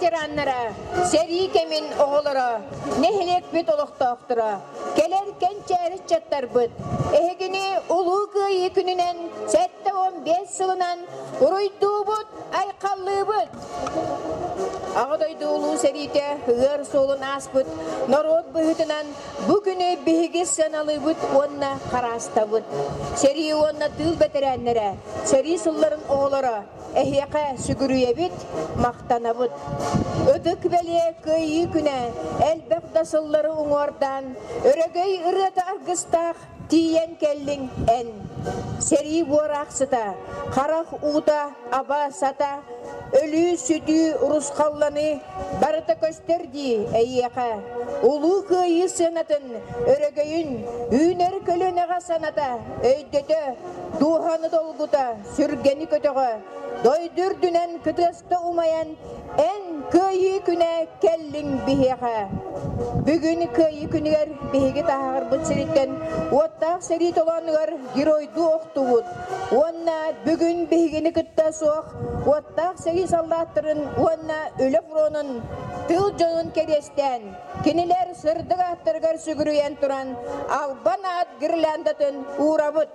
ветераннара, сэрии кэмин оҕолоро, нэһилиэкпит олохтоохторо, кэлэр кэнчээри ыччаттарбыт, эһигини Улуу Кыайыы күнүнэн 75 сылынан уруйдуубут, айхаллыыбыт! Аҕа дойду Улуу сэриитэ ыар суолун ааспыт норуот быһыытынан бу күнү биһиги сыаналыыбыт уонна хараастабыт. Сэрии уонна тыыл бэтэрээннэрэ, сэрии сылларын оҕолоро эһиэхэ сүгүрүйэбит, махтанабыт. Ытык бэлиэ Кыайыы күнэ элбэх да сыллары уҥуордаан, өрөгөй ырыата аргыстаах тиийэн кэллиҥ эн. Сэрии буораахсыта, харах уута, аба-сата, өлүү-сүтүү, урусхалланыы барыта көстөр дии эйиэхэ. Улуу Кыайыы сыанатын, өрөгөйүн, үүнэр көлүөнэҕэ саната, өйдөтө, дууһаны долгута, сүргэни көтөҕө, дойду үрдүнэн кытыаста умайан, эн Кыайыы күнэ кэллиҥ биһиэхэ. Бүгүн Кыайыы күнүгэр биһиги таһаарбыт сириттэн уоттаах сэрии толоонугар геройдуу охтубут уонна бүгүн биһигини кытта суох уоттаах сэрии саллааттарын уонна үлэ фронун тыыл дьонун кэриэстээн, кинилэр сырдык ааттарыгар сүгүрүйэн туран албан аат гирляндатын уурабыт.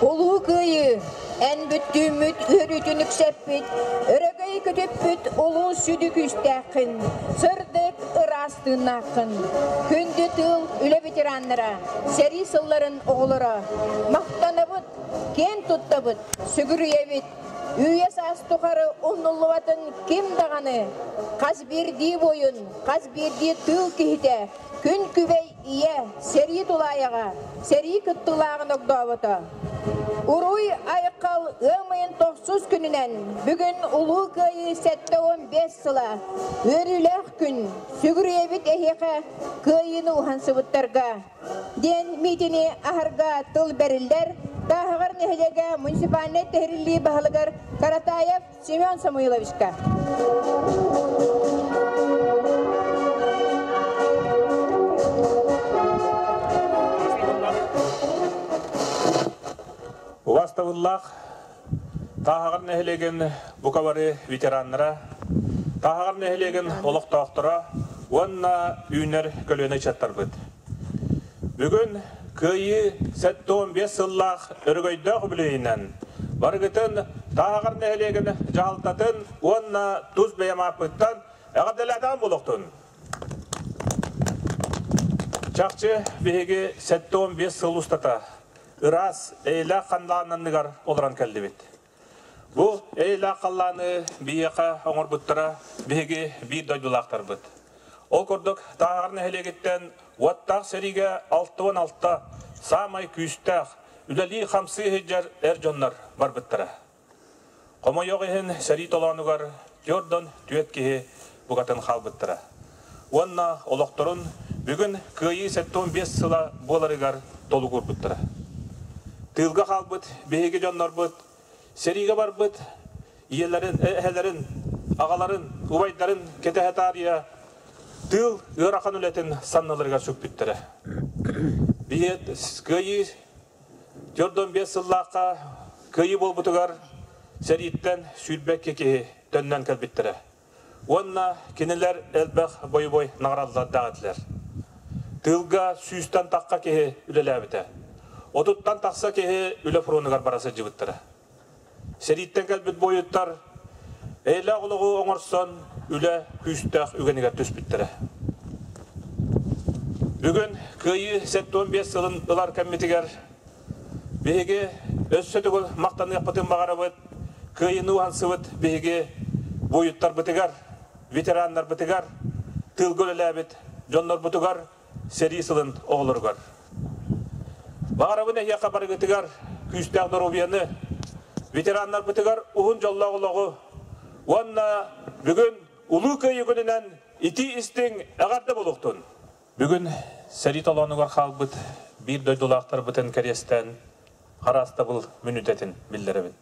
Улуу Кыайыы, эн бүттүүммүт үөрүүтүн үксэппит, өрөгөй көтүппүт улуу сүдү күүстээххин, сырдык ыраас тыыннааххын. Күндү тыыл үлэ ветераннара, сэрии сылларын оҕолоро, махтанабыт, киэн туттабыт, сүгүрүйэбит. Үйэ-саас тухары умнуллубатын ким даҕаны, хас биирдии буойун, хас биирдии тыыл киһитэ, күн күбэй ийэ, сэрии тулаайаҕа, сэрии кыттыылааҕын огдообото. Уруй айхал ыам ыйын тохсус күнүнэн бүгүн Улуу Кыайыы 75 сыла үөрүүлээх күн, сүгүрүйэбит эһиэхэ кыайыыны уһансыбыттарга диэн миитини аһарга тыл бэриллэр Тааһаҕар нэһилиэгэ муниципальнай тэһириллии баһылыгар Каратаев Семен Самуиловичка. Убастабыллаах Тааһаҕар нэһилиэгин бука бары ветераннара, Тааһаҕар нэһилиэгин олохтоохторо уонна үүнэр көлүөнэ ыччаттарбыт. Бүгүн Кыайыы 75 сыллаах өрөгөйдөөх үбүлүөйүнэн барыгытын Тааһаҕар нэһилиэгин дьаһалтатын уонна тус бэйэм ааппыттан эҕэрдэлээтэҕим буолуохтун. Чахчы биһиги 75 сыл устата ыраас, эйэлээх халлаан анныгар олорон кэллибит. Бу эйэлээх халлааны биһиэхэ оҥорбуттара биһиги биир дойдулаахтарбыт. Ол курдук Тааһаҕар нэһилиэгиттэн уоттаах сэриигэ 66 саамай күүстээх, үлэлии-хамсыы сылдьар эр дьоннор барбыттара. Хомойуох иһин сэрии толоонугар түөрт түөрт киһи букатын хаалбыттара. Уонна олохторун бүгүн Кыайыы 75 сыла буоларыгар толугурбуттара. Тыылга хаалбыт биһиги дьоннорбут сэриигэ барбыт ийэлэрин, эһэлэрин, аҕаларын, убайдарын кэтэһэ таарыйа тыыл ыарахан үлэтин санныларыгар сүкпүттэрэ. Биһиэт Кыайыы 45 сыллаахха Кыайыы буолбутугар сэрииттэн 22 киһи төннөн кэлбиттэрэ. Уонна кинилэр элбэх бойобуой наҕараадалардаах этилэр. Тыылга сүүстэн тахха киһи үлэлээбитэ. Отуттан тахса киһи үлэ фронугар бара сылдьыбыттара. Сэрииттэн кэлбит буойуттар эйэлээх олоҕу оҥорсон үлэ күүстээх үгэнигэр түспүттэрэ. Бүгүн Кыайыы 75 сылын ылар кэммитигэр биһиги өссө төгүл махтаныахпытын баҕарабыт, Кыайыыны уһансыбыт биһиги буойуттарбытыгар, ветераннарбытыгар, тыылга үлэлээбит дьоннорбутугар сэрии сылын оҕолоругар. Баҕарабын эһиэхэ барыгытыгар күүстээх доруобуйаны, ветераннарбытыгар уһун дьоллоох олоҕу уонна бүгүн Улуу Кыайыы күнүнэн итии истиҥ эҕэрдэ буолуохтун! Бүгүн сэрии толоонугар хаалбыт биир дойдулаахтарбытын кэриэстээн хараастабыл мүнүүтэтин биллэрэбин.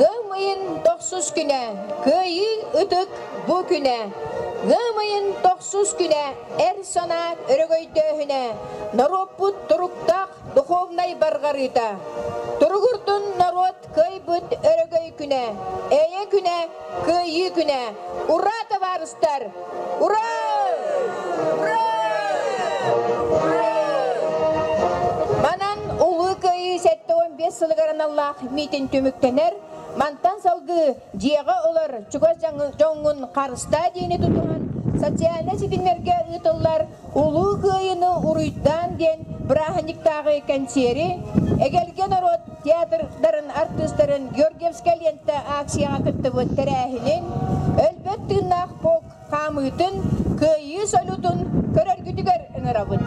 Ыам ыйын тохсус күнэ, Кыайыы ытык бу күнэ. Ыам ыйын тохсус күнэ, эр санаа өрөгөйдөөһүнэ, норуоппут туруктаах духовнай барҕарыыта. Туругурдун норуот кыайбыт өрөгөй күнэ, эйэ күнэ, кыайыы күнэ. Ура, табаарыстар! Ура! Ура! Ура! Манан Улуу Кыайыы 75 сылыгар аналлаах миитин түмүктэнэр. Мантан салгыы дьиэҕэ олор чугас дьоҥҥун харыстаа диэни тутуһан социальнай ситимнэргэ ыытыллар Улуу Кыайыыны уруйдаан диэн бырааһынньыктааҕы кэнсиэри Эгэлгэ норуот театрдарын артыыстарын Георгиевская лента акцияҕа кыттыбыт тэрээһинин, өлбөт тыыннаах полк хаамыытын, кыайыы салютун көрөргүтүгэр ыҥырабыт.